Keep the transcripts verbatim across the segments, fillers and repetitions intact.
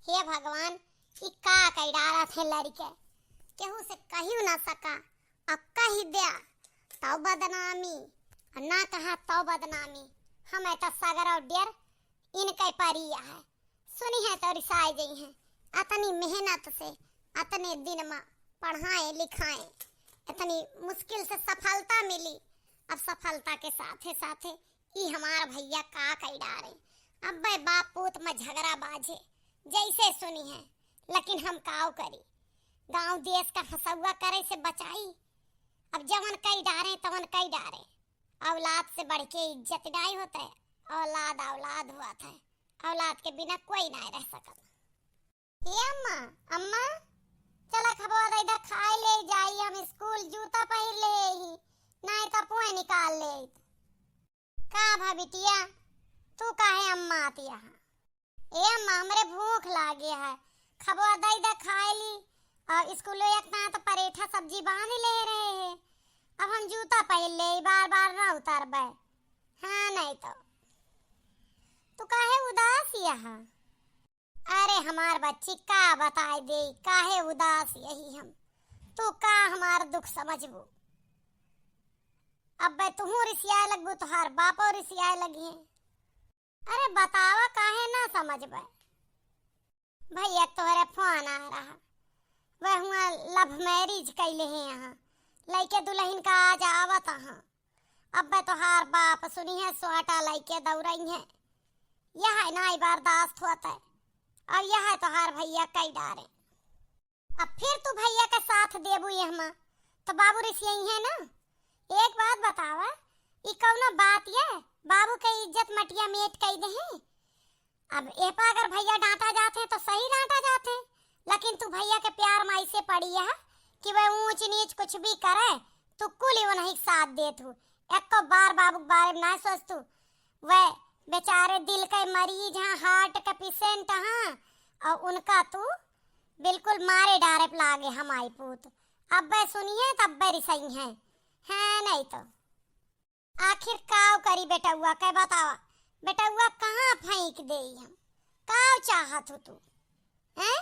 हे भगवान, ई का कइ डारत है लड़िके, केहू से कहियो ना सका, अब कहि द्या तौ बदनामी, और ना कहा तौ बदनामी। हमें तो सगरो डेर इनके परिया है, सुनिहैं तो रिसाइ जइहैं। अतनी मेहनत से अतने दिन मा पढ़ाएँ लिखाएँ, इतनी मुश्किल से सफलता मिली। अब सफलता के साथे साथे ई हमार भइया का कइ डारे। अब्बे बाप पूत मा झगरा बाझे, जइसे सुनिहैं, लेकिन हम काव करी, गाँव देस का हँसउआ करइ से बचाई। अब जवन कइ डारे तवन कइ डारे, औलाद से बढ़िके इज्जत नाहीं होत है, औलाद औलाद होत है, औलाद के बिना कोई नाहीं रह सकत। ए अम्मा, अम्मा, चला खबवा दइ द्या खाइ लेई जाई, हम स्कूल जूता पहिर लेहे ही, नाहीं त पोंय निकाल लेइत। का भा बिटिया, तू काहे अम्मा आती यहाँ? ए अम्मा, हमरे भूख लागे है, खबवा दइ द्या खाइ ली, और स्कूलो एक ना तो परेठा सब्जी बाँधि लेहे रहे है, अब हम जूता पहिर लेई, बार बार ना उतरबे। हाँ, नाहीं तो। तू काहे उदास यहाँ? अरे हमार बच्ची, का बताइ देई, काहे उदास यही हम। तू का हमार दुख समझबू? अब्बे तुहूँ रिसियाए लगबू, तोहार बापो रिसियाए लगिहैं। अरे बतावा, काहे ना समझबे? भइया तोहरे फोन आ रहा, वह हुआँ love marriage कइ लेहे हैं यहाँ, लइके दुलहिन का आज आवत हाँ। अब्बे तोहार बाप सुनिहैं, सोटा लइके दौड़इहैं। यहै नाहीं बर्दाश्त होत है, और यहै तोहार भइया कइ डारे। अब फिर तू भइया के साथ देबू यहमा, तो बाबू रिसियइहैं ना। एक बात बतावा, ई कउनो बात ये, बाबू के इज्जत मटिया मेट कइ देही? अब एह पा अगर भइया डाँटा जात हैं तो सही डाँटा जात हैं, लेकिन तू भइया के प्यार मा अइसे पड़ी है कि वह ऊँच नीच कुछ भी करे, तू कुल ही उन्हीं के साथ देत हू। एक्को बार बाबू के बारे मा ना सोचतू। वह बेचारे दिल के मरीज हैं, heart के patient हैं, और उनका तू बिल्कुल मारे डारे पे लागे हमारी पूत। अब्बे सुनिहैं तब्बे रिसइहैं, हैं नाहीं तो। आखिर काव करी बेटउआ के बतावा, बेटउआ कहाँ फेंक देई हम, काव चाहत हो तू, हैं?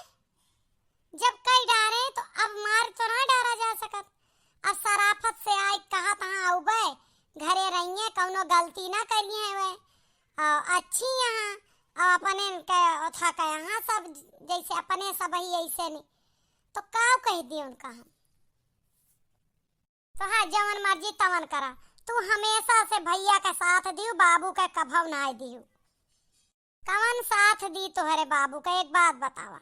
जब कइ डारे तो अब मार तो ना डारा जा सकत। अब सराफत से आइ कहा तहाँ अउबे, घरे रहिहैं, कउनो गलती ना करिहैं वे। आ, अच्छी यहाँ, अब अपने के ओथा के यहाँ सब जइसे अपने सब ही अइसे नहीं, तो काव कहि दी उनका हम। तोहार जवन मर्जी तवन करा, तू हमेशा से भइया के साथ दिहू, बाबू के कभउ नाहीं दिहू। कवन साथ दी तोहरे बाबू के, एक बात बतावा।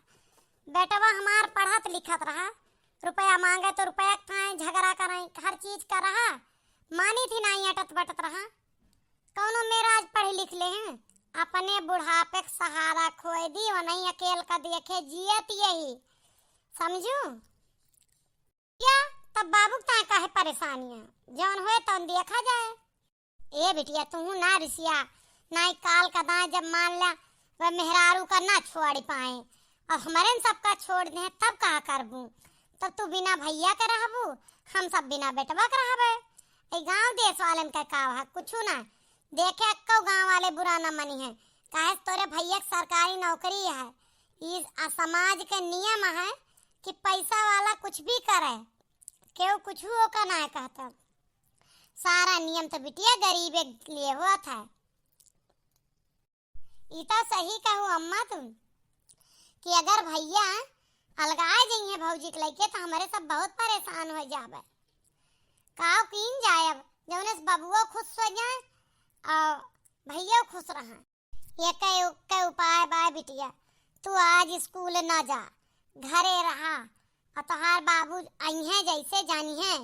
बेटवा हमार पढ़त लिखत रहा, रुपया माँगे तो रुपया के थाएँ झगरा करइ, हर चीज का रहा, मानित ही नाहीं, अटत बटत रहा। कउनो मेर आज पढ़ लिख लेहे, अपने बुढ़ापे के सहारा खोइ दी, वनहीं अकेल का देखे जियत यही, समझू? या तब बाबू के ताईं काहे परेशानी है, जौन होए तौन देखा जाए। ए बिटिया, तू ना रिसिया, नाहीं काल का दाएँ जब मान ल्या वह मेहरारू का ना छोड़ पाए, अब हमरे न सबका छोड़ दे, तब का करबू? तब तू बिना भइया के रहबू, हम सब बिना बेटवा के रहबे। ए गाँव देश वालन का का है, कुछु ना। देखे, एक्को गाँव वाले बुरा ना मनिहैं, काहे से तोरे भइया के सरकारी नौकरी है। ई आ समाज के नियम है कि पैसा वाला कुछ भी करे, केहू कुछ ओका ना कहता। सारा नियम तो बिटिया गरीबे के लिए होत है। ई तो सही कहू अम्मा तुम कि अगर भइया अलगाए जइहैं भौजी के लइके तो हमरे सब बहुत परेशान होइ जाबे। काव कीन जाए अब, जौने से बबुओ खुश होइ जाए और भइयो खुश रहा। एके, एके उपाय बा बिटिया, तू आज स्कूल ना जा, घरे रहा, और तोहार बाबू अइहैं जइसे जानिहैं,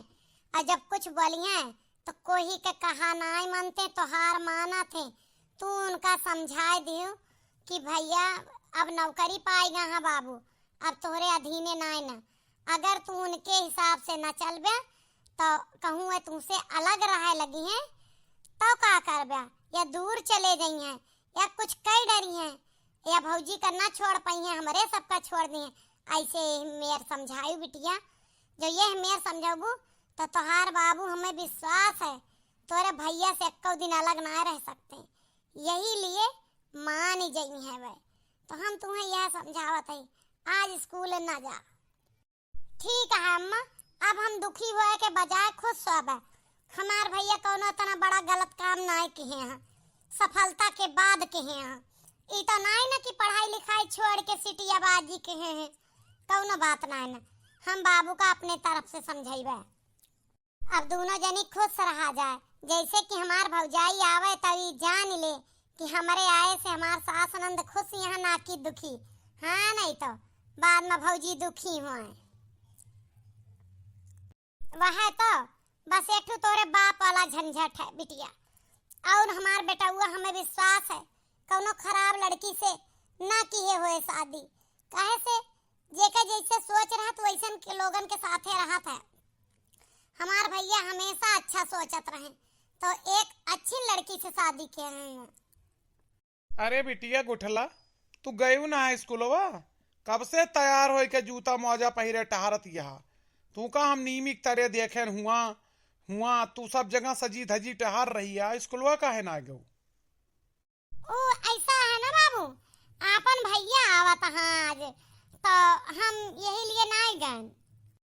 और जब कुछ बोलिहैं तो कोही के कहा नाहीं मानते, तोहार मानत हैं। तू उनका समझाए दियो कि भइया अब नौकरी पाइ गा हाँ बाबू, अब तोहरे अधीने नाहीं ना। अगर तू उनके हिसाब से ना चलबे तो कहूँ वे तुमसे अलग रहे लगिहैं, तो का करबे? या दूर चले जइहैं, या कुछ कइ डरिहैं, या भौजी का ना छोड़ पइहैं, हमरे सबका छोड़ दिहैं। अइसे मेर समझायू बिटिया, जो यह मेर समझाबू तो तोहार बाबू, हमें विश्वास है तोरे भइया से एक्को दिन अलग ना रह सकते, यही लिए मान जइहैं वे। तो हम तुम्हें यह समझावत है, आज स्कूल ना जा। ठीक है अम्मा, अब हम दुखी होए के बजाय खुश होबे। हमार भैया कौनो इतना बड़ा गलत काम नाय किहे हैं, सफलता के बाद किहे हैं। ई तो नाय ना कि पढ़ाई लिखाई छोड़ के सिटियाबाजी किहे हैं, कौनो बात नाय ना। हम बाबू का अपने तरफ से समझाइबे। अब दोनों जनी खुश रहा जाए, जैसे कि हमार भौजाई आवे तब ई जान ले कि हमरे आए से हमार सास नंद खुश यहाँ ना कि दुखी। हाँ, नहीं तो बाद में भौजी दुखी होए। वह तो बस एक ठो तोरे बाप वाला झंझट है बिटिया। और हमार बेटउआ हमें विश्वास है कौनो खराब लड़की से ना किहे होए शादी। काहे से जेकर जैसे सोच रहत वैसन के लोगन के साथे रहत है। हमार भैया हमेशा अच्छा सोचत रहे तो एक अच्छी लड़की से शादी किहे हैं। अरे बिटिया गुठला, तू गयू ना है स्कूलवा? कब से तैयार होई के जूता मोजा पहिरे टहरत यहाँ? तू का हम नीमिक तरे देखेन हुआ, हुआ तू सब जगह सजी धजी टहर रही है, स्कूलवा काहे ना गऊ? ओ, ऐसा है ना बाबू, आपन भैया आवत हाँ आज, तो हम यही लिए ना गए।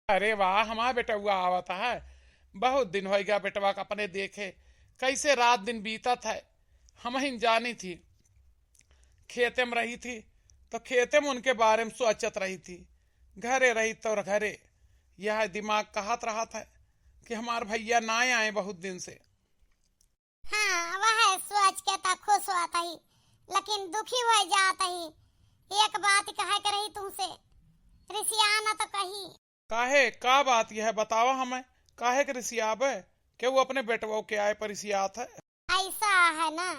अरे वाह, हमार बेटउआ आवत है, बहुत दिन होइ गया बेटवा का अपने देखे, कैसे रात दिन बीतत है, हमहिन जानी थी। खेते में रही थी तो खेते में उनके बारे में सोचत रही थी, घरे रही तो घरे। यह दिमाग कहत रहत है कि हमार भैया ना आए बहुत दिन से। हाँ, वह सोच के तो खुश होत ही, लेकिन दुखी हो जात ही। एक बात कहे के रही तुमसे, रिसिया न तो कही। काहे, का बात यह बतावा हमें, काहे के रिसियाबे? केहू अपने बेटवा के आए पर रिसियात है? ऐसा है ना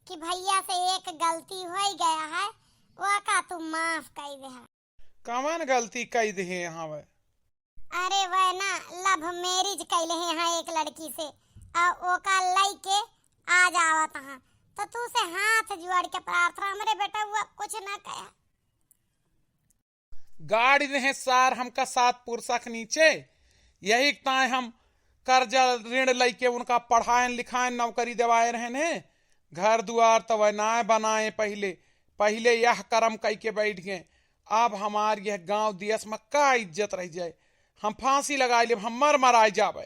कि भैया से एक गलती हो गया है, वो का तू माफ कर दे है। कवन गलती कई दिहे हवे? अरे वह ना love marriage कैले हैं एक लड़की से, और ओका लइके आ जावत हाँ, तो तू से हाथ जोड़ के प्रार्थना, हमरे बेटवा कुछ ना कहा। गाड़ी रहे सार हमका सात पुरसा के नीचे, यही ताए हम कर्जा ऋण लइके उनका पढ़ाएन लिखाएन नौकरी देवाए रहेन है। घर दुआर तो वह नाय बनाए पहिले, पहिले यह करम कइके बैठ गए। अब हमार यह गांव देश में का इज्जत रह जाए, हम फांसी लगाई लेब, हम मर मराई जाबे,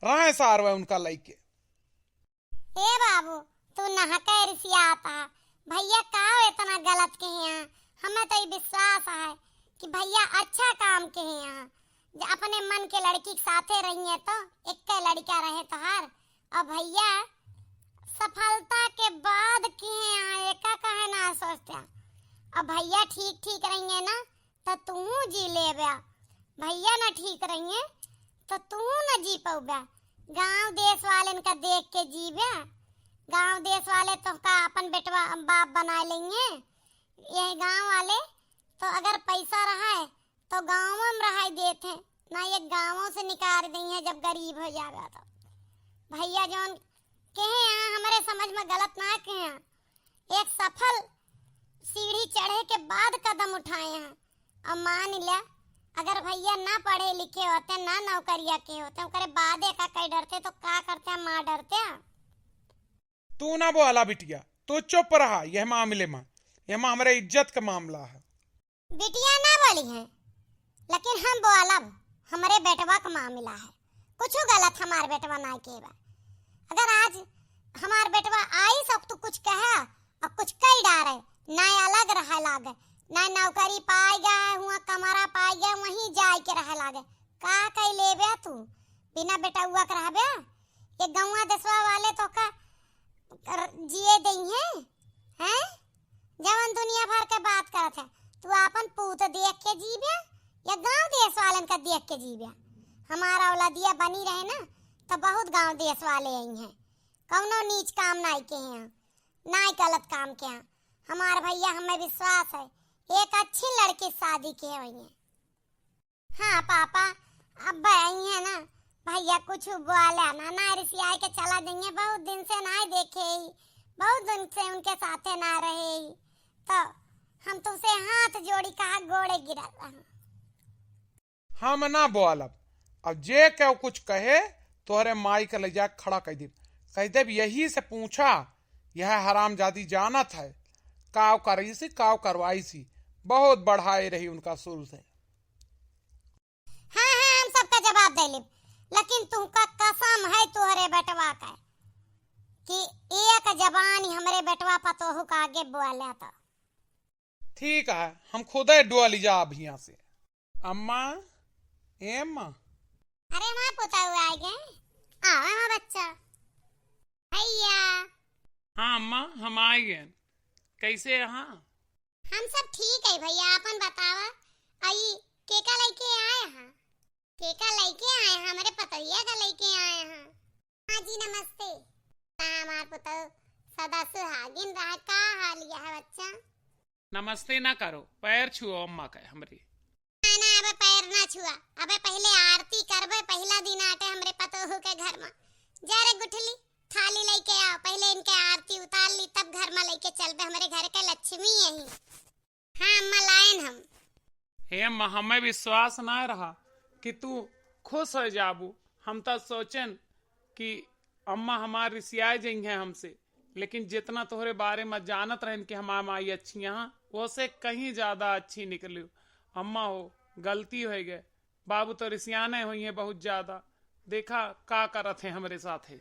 राय सार वह उनका लइके। ए बाबू, तू नहके रिसियात हा। भैया का इतना गलत कहे हैं? हमें तो ई विश्वास है कि भैया अच्छा काम कहे हैं। जे अपने मन के लड़की के साथे रही है तो एक लड़का रहे तोहार। अब भैया सफलता के बाद कहे हैं, एका कहे ना सोचते। अब भैया ठीक ठीक रही है ना, तो तू जी लेब्या। भैया ना ठीक रहिए तो तू ना जी पौब्या। गांव देश वालेन का देख के जीब्या। गांव देश वाले तो का अपन बेटवा बाप बना लेंगे। ये गांव वाले तो अगर पैसा रहा है तो गांव में रहाई देत हैं, ना ये गांवों से निकाल देंगे जब गरीब हो जाएगा तो। भैया जौन कहे हैं हमरे समझ में गलत ना कहे हैं, एक सफल सीढ़ी चढ़े के बाद कदम उठाए हैं। अब मान लिया, अगर भैया ना पढ़े लिखे होते, ना नौकरिया के होते, ओकरे बादे का कई डरते तो का करते, माँ डरते। तू ना बोला बिटिया, तू चुप रहा। यह मामले में, यह मा-, हमरे इज्जत का मामला है। बिटिया ना बोली है, लेकिन हम बोलब, हमरे बेटवा का मामला है, कुछ गलत हमार बेटवा ना के बा। अगर आज हमार बेटवा आई सब तू कुछ कहे और कुछ कई डारे, ना अलग रहे लागे, ना नौकरी पाई गया है, हुआ कमरा पाई गया, वहीं जाए के रहे लागे, का कई लेबे तू? बिना बेटउआ के रहबे? ये गौवा देशवा वाले तो का कर, जिए दइहे, हैं? जवन दुनिया भर के बात करत है, तू आपन पूत देख के जीबे या गांव देश वालन का देख के जीबे? हमारा औलादिया बनी रहे ना, तो बहुत गांव देश वाले आई हैं, कौनो नीच काम नाई के हैं, नाई गलत काम के हैं। हमार भैया हमें विश्वास है, एक अच्छी लड़की शादी के हुई है। हाँ पापा, अब आई है ना, भैया कुछ बोला ना, ना रिसियाए के चला देंगे, बहुत दिन से ना देखे ही, बहुत दिन से उनके साथे ना रहे ही, तो हम तुमसे हाथ जोड़ी कहा गोड़े गिरा रहा। हम ना बोलब, अब जे केहू कुछ कहे, तोहरे माई के ले जा खड़ा कर देब, कह देब यही से पूछा, यह हरामजादी जानत है, काव करइसी, काव करवाइसी, बहुत बढ़ाए रही उनका शुरू से। हाँ, हाँ, हम सबका जवाब दे लेब, लेकिन तुमका कसम है तोहरे बेटवा का कि एक जबान हमरे बेटवा पतोहू का आगे बोले तो। ठीक है, हम खुदे डोली जाब हियाँ से। अम्मा, ए अम्मा। अरे हमार पुतहु आइ गए। आवा हमार बच्चा। भैया। हाँ अम्मा, हम आइ गए। कैसे हैं? हम सब ठीक है भैया, आपन बतावा। आई केका लइके आए हैं? केका लइके आए हैं? हमरे पतोहिया का लइके आए हैं। हाँ जी, नमस्ते। हाँ, हमार पुतहु सदा सुहागिन रहा। का हाल यह है बच्चा? नमस्ते ना करो, पैर छुओ अम्मा के हमरे। ना, ना, अबे पैर ना छुआ, अबे पहिले आरती करबे, पहिला दिन आटे हमरे पतोहू के घर मा। जा रे गुठली, थाली लइके आओ, पहिले इनके आरती उतार ली, तब घर मा लइके चलबे, हमरे घर के लक्ष्मी यही। हाँ अम्मा, लायन हम। हे अम्मा, हमें विश्वास ना रहा कि तू खुश हो जाबू। हम तो सोचन कि अम्मा हमार रिसियाए जइहें हमसे, लेकिन जितना तोहरे बारे मा जानत रहन कि हमार माई अच्छी यहाँ, वो से कहीं ज्यादा अच्छी निकली। अम्मा हो, गलती होइ गए, बाबू तो रिसियाने होइहें बहुत ज्यादा। देखा का करत हैं हमरे साथे।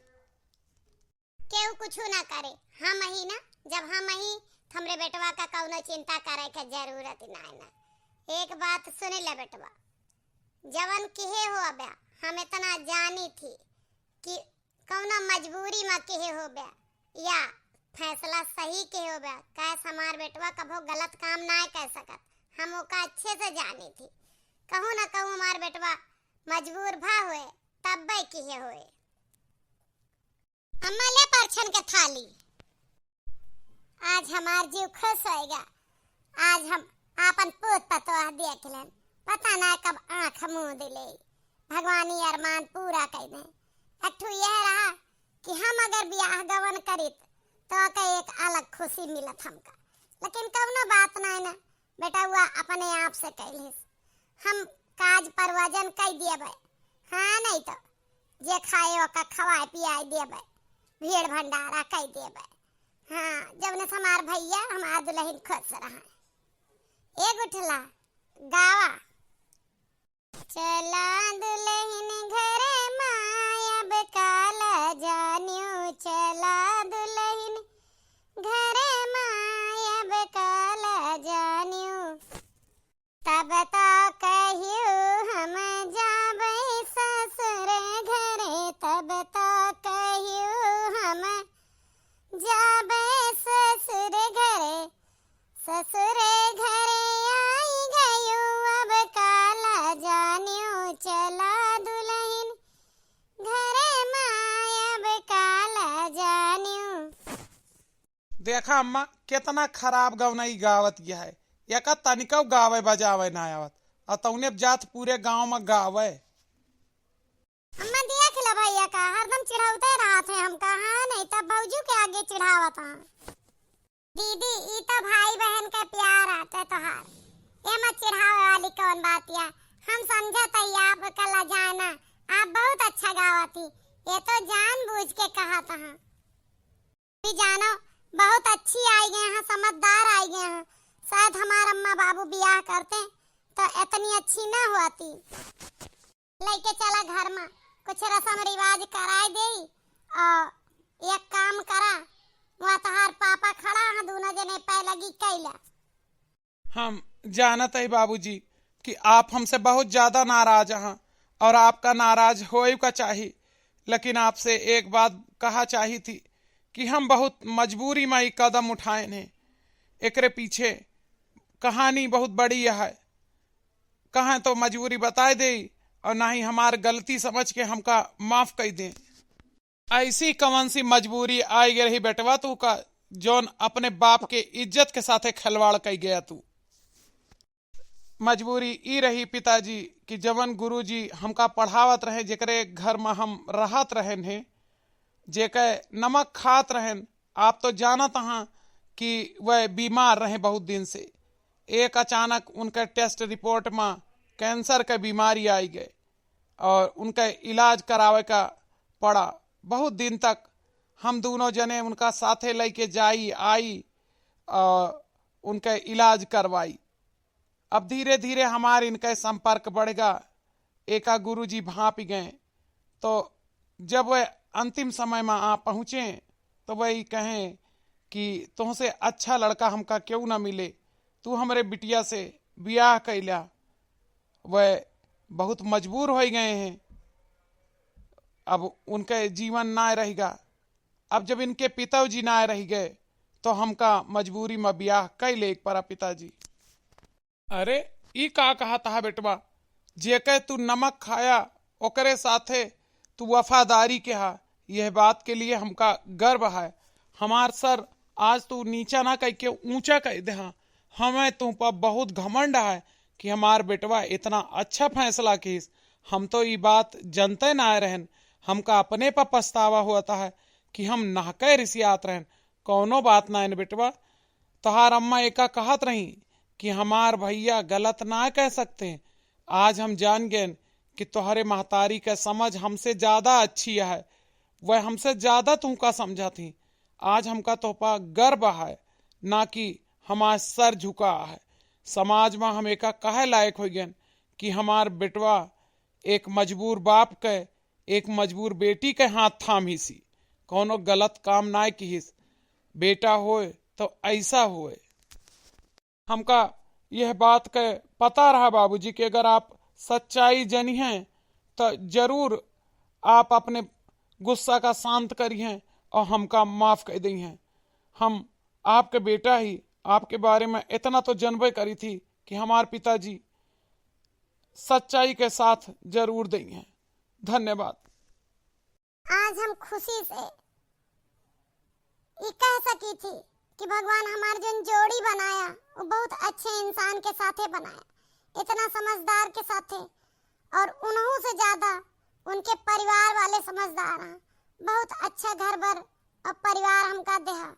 केहू कुछु ना करे, हम ही ना, जब हम ही त हमरे बेटवा का कउनो चिंता करे के जरूरत ना है ना। एक बात सुन ले बेटवा, जवन किहे हो अब्या, हम इतना जानी थी कि कउनो मजबूरी मा किहे हो ब्या या फैसला सही किहे हो ब्या, काहे से हमार बेटवा कभो गलत काम ना कर सकत, हम ओका अच्छे से जानी थी। कहूँ ना कहूँ हमार बेटवा मजबूर भा होए, तब्बे किहे होए। अम्मा ले परछन के थाली। आज हमार जीव खुश होएगा। आज हम आपन पूत पतोह देख लेन। पता ना कब आँख मूंद ले। भगवान ई अरमान पूरा कर दे। एक ठो यह रहा कि हम अगर बियाह गवन करित तो ओके एक अलग खुशी मिलत हमका। लेकिन कउनो बात ना है ना। बेटउआ अपने आप से कइलिस, "हम काज परवजन कइ दियबै, हाँ, नहीं तो जे खाए ओका खवाए पियाए दियबै, भीड़ भंडारा कइ दियबै, हाँ, जवने से हमार भैया हमार दुलहिन खुश रहा।" ए गुठला, गावा। चला दुलहिन घरे माँ, अब काला जान्यू, चला दुलहिन घरे माँ, अब काला जान्यू। तब तो कहियो हम जाबै ससुर घरे, तब तो कहियो हम जाबै ससुर घरे। ससुर घरे आई गयो, अब काला जान्यू, चला दुलहिन घरे माँ, अब काला जान्यू। देखा अम्मा, केतना खराब गवनई गावत यह है। एका तनिकउ गावे बजावे ना आवत, अउर तउने जात पूरे गाँव मा गावे। अम्मा देख ले भैया का, हरदम चिढ़ावते रहत है हमका, हाँ, नहीं तब भौजू के आगे चिढ़ावत हाँ। दीदी, ई तो भाई बहन के प्यार आते तोहार, एमा चिढ़ावे वाली कौन बात या? हम समझत हई आप कला जाए ना, आप बहुत अच्छा गावत ही, ये तो जानबूझ के कहत हाँ। भी जानो, बहुत अच्छी आई गए हैं, समझदार आई गए हैं। शायद हमार अम्मा बाबू बियाह करते तो इतनी अच्छी ना होती। लइके चला घर मा, कुछ रसम रिवाज कराए देई। और एक काम करा, वहाँ तोहार पापा खड़ा हैं, दोनों जने पैलगी कैला। हम जानत है बाबूजी कि आप हमसे बहुत ज्यादा नाराज हैं और आपका नाराज होए का चाही, लेकिन आपसे एक बात कहा चाही थी कि हम बहुत मजबूरी मा ई कदम उठाए हैं। एकरे पीछे कहानी बहुत बड़ी है। कहें तो मजबूरी बताए देई और ना ही हमार गलती समझ के हमका माफ कर दें। ऐसी कवन सी मजबूरी आई गई रही बेटवा तू का, जौन अपने बाप के इज्जत के साथे खिलवाड़ कई गया तू? मजबूरी ई रही पिताजी कि जवन गुरुजी हमका पढ़ावत रहे, जेकरे घर मा हम रहत रहन हैं, जेके नमक खात रहन, आप तो जानत हाँ कि वह बीमार रहे बहुत दिन से। एक अचानक उनके test report मा cancer के बीमारी आई गए और उनका इलाज करावे का पड़ा। बहुत दिन तक हम दोनों जने उनका साथे लइके जाई आई, और उनके इलाज करवाई। अब धीरे धीरे हमार इनके संपर्क बढ़ेगा। एका गुरुजी भांपि गए, तो जब वह अंतिम समय मा आ पहुँचे, तो वह ई कहें कि तुहसे अच्छा लड़का हमका केहू ना मिले, तू हमरे बिटिया से बियाह कैला। वह बहुत मजबूर होइ गए हैं, अब उनके जीवन ना रहेगा। अब जब इनके पिताजी ना रह गए, तो हमका मजबूरी मा बियाह कै लेक परा पिताजी। अरे, ई का कहत हा बेटवा? जेके तू नमक खाया, ओकरे साथे तू वफादारी के हा। यह बात के लिए हमका गर्व है। हमार सर आज तू नीचा ना कह के ऊंचा कह देहा। हमें तू पर बहुत घमंड है कि हमार बेटवा इतना अच्छा फैसला किस। हम तो ई बात जनते ना रहन। हमका अपने पर पछतावा होता है कि हम नहके रिसियात रहन। कौनो बात ना है बेटवा, तोहार अम्मा एका कहत रही कि हमार भैया गलत ना कह सकते। आज हम जान गए कि तोहरे महतारी का समझ हमसे ज्यादा अच्छी है, वह हमसे ज्यादा तुमका समझत ही। आज हमका तोहपा गर्व है, ना कि हमार सर झुका है। समाज मा हम एका कहे लायक हो गए कि हमार बेटवा एक मजबूर बाप के, एक मजबूर बेटी के हाथ थाम हिसी, कौनो गलत काम ना किहिस। बेटा होए तो ऐसा होए। हमका यह बात के पता रहा बाबूजी कि अगर आप सच्चाई जनिहें तो जरूर आप अपने गुस्सा का शांत करिहें और हमका माफ कर दइहें। हम आपके बेटा ही, आपके बारे में इतना तो जनबे करी थी कि हमार पिताजी सच्चाई के साथ जरूर दइहें। धन्यवाद। आज हम खुशी से ई कह सकी थी कि भगवान हमार जौन जोड़ी बनाया, वो बहुत अच्छे इंसान के साथे बनाया, इतना समझदार के साथे, और उन्हों से ज्यादा उनके परिवार वाले समझदार हैं। बहुत अच्छा घर बर और परिवार हमका देहा,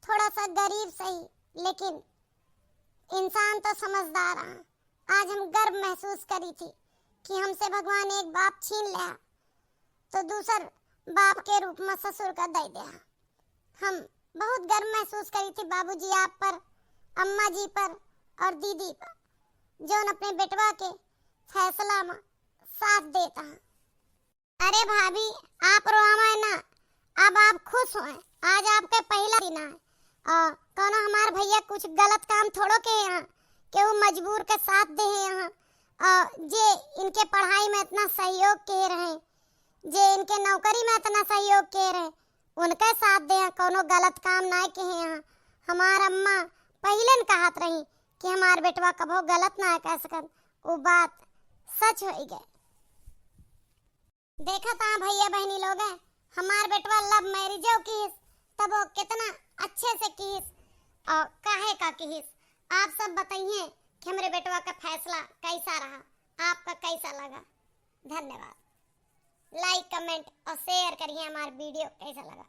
थोड़ा सा गरीब सही, लेकिन इंसान तो समझदार हैं। आज हम गर्व महसूस करी थी कि हमसे भगवान एक बाप छीन लिया, तो दूसर बाप के रूप में ससुर का दे दिया। हम बहुत गर्व महसूस करी थी बाबूजी आप पर, अम्मा जी पर और दीदी पर, जौन अपने बेटवा के फैसला में साथ देता है। अरे भाभी, आप रोआवे ना, अब आप खुश होए, आज आपके पहला दिन है। और कौनो हमार भैया कुछ गलत काम थोड़ो के हैं, केहू मजबूर के साथ दे हैं यहाँ। और जे इनके पढ़ाई में इतना सहयोग के रहे, जे इनके नौकरी में इतना सहयोग के रहे, उनके साथ दे हैं, कौनो गलत काम ना के हैं यहाँ। हमार अम्मा पहले न कहत रही कि हमार बेटवा कभो गलत ना कह सकत, वो बात सच हो गए। देखत हाँ भैया बहनी लोग, हमार बेटवा love marriage किहिस, तब वो कितना अच्छे से किहिस और काहे का किहिस। आप सब बताइए कि हमरे बेटवा का फैसला कैसा रहा, आपका कैसा लगा। धन्यवाद। Like, comment और share करिए हमार video कैसा लगा।